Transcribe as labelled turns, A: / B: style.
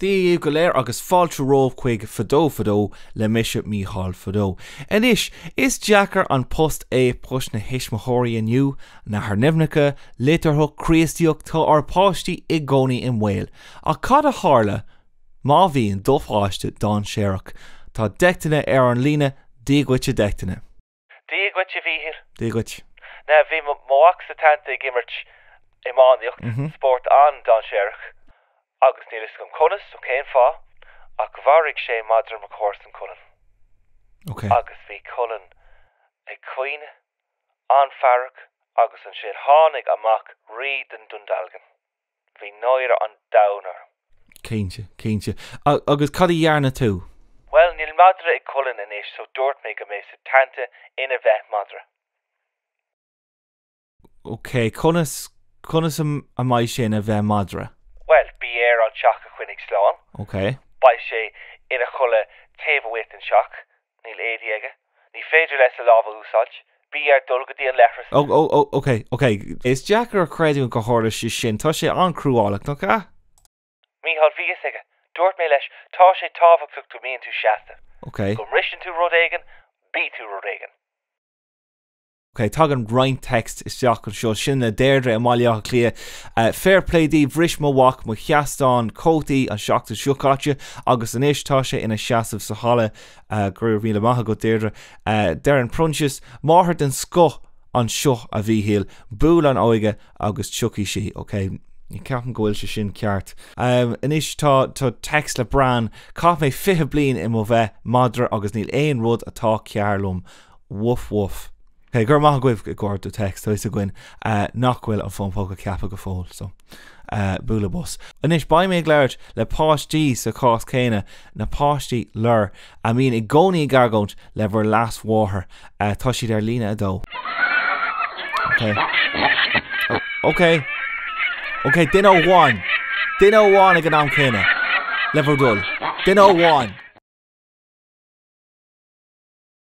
A: Dia dhaoibh go léir agus fáilte romhaibh chuig Fadó Fadó le mise Mícheál Fadó. Anois, is deacair an post é post na thuismitheoirí inniu, na hainmneacha, litearthacht, Críostaíocht, tá ár bpáistí i gcónaí i mbaol. Ach cad a tharla má bhíonn do pháiste dainséarach? Tá Deichtine ar an líne, Dia dhuit a Deichtine.
B: Dia dhuit a Mhíchíl.
A: Dia dhuit.
B: Now bhí mo mhac Setanta ag imirt iománaíocht, spórt an-dainséarach, agus níl fhios agam conas nó cén fáth, ach mharaigh sé madra mo chomharsan Colin.
A: Ok.
B: Agus bhí Colin ag caoineadh, an-fheargach, agus ansin tháinig amach rí den Dún Dealgan. Bhí náire an domhain orm.
A: Cinnte, cinnte. Agus cad a dhearna tú?
B: Bhuel, níl madra ag Colin anois so dúirt mé go mbeidh Setanta ina bheith madra.
A: Ok, conas, conas a mbeidh sé ina bheith madra?
B: Bhuel, bí air an teach a choinnigh slán.
A: Ok.
B: Beidh sé ina chodladh taobh amuigh den teach. Níl éadaí aige. Ní féidir leis a lámh a úsáid. Bí air dul go dtí an leithreas.
A: Ó, ó, ó, ok, ok. Is deacair a chreidiúint gur tharla sé sin. Tá sé an-chruálach, nach ea?
B: Mícheál, bhí fhios aige. Dúirt mé leis, tá sé tábhachtach go mbíonn tú seasta.
A: Ok.
B: Go mbriseann tú rud éigin, bí tú rud éigin.
A: Ok, tagann roinnt text isteach anseo, sin le Deirdre i mBaile Átha Cliath. Fair play di, bhris mo mhac mo sheastán cótaí an seachtain seo caite agus anois tá sé ina seasamh sa halla. Go raibh míle maith agat Deirdre. Deireann Proinsias, máthair den scoth anseo a Mhíchíl, buail an óige agus tiocfaidh sí. Ok, ceapaim go bhfuil sé sin ceart. Anois tá tá text le Bran, chaith mé 20 bliain i mo bheith madra agus níl aon rud atá cearr liom. Woof woof. Ok, go raibh maith agaibh i gcomhair do text, tá fhios againn nach bhfuil an fón póca ceaptha go fóill, so bualadh bos. Anois, beidh mé ag labhairt le páistí sa chás céanna, na páistí lur, a mbíonn i gcónaí ag argóint le bhur leasmháthair. Tá siad ar líne 2. Ok. Ok. Ok, duine amháin. Duine amháin ag an am céanna. Le bhur dtoil. Duine amháin.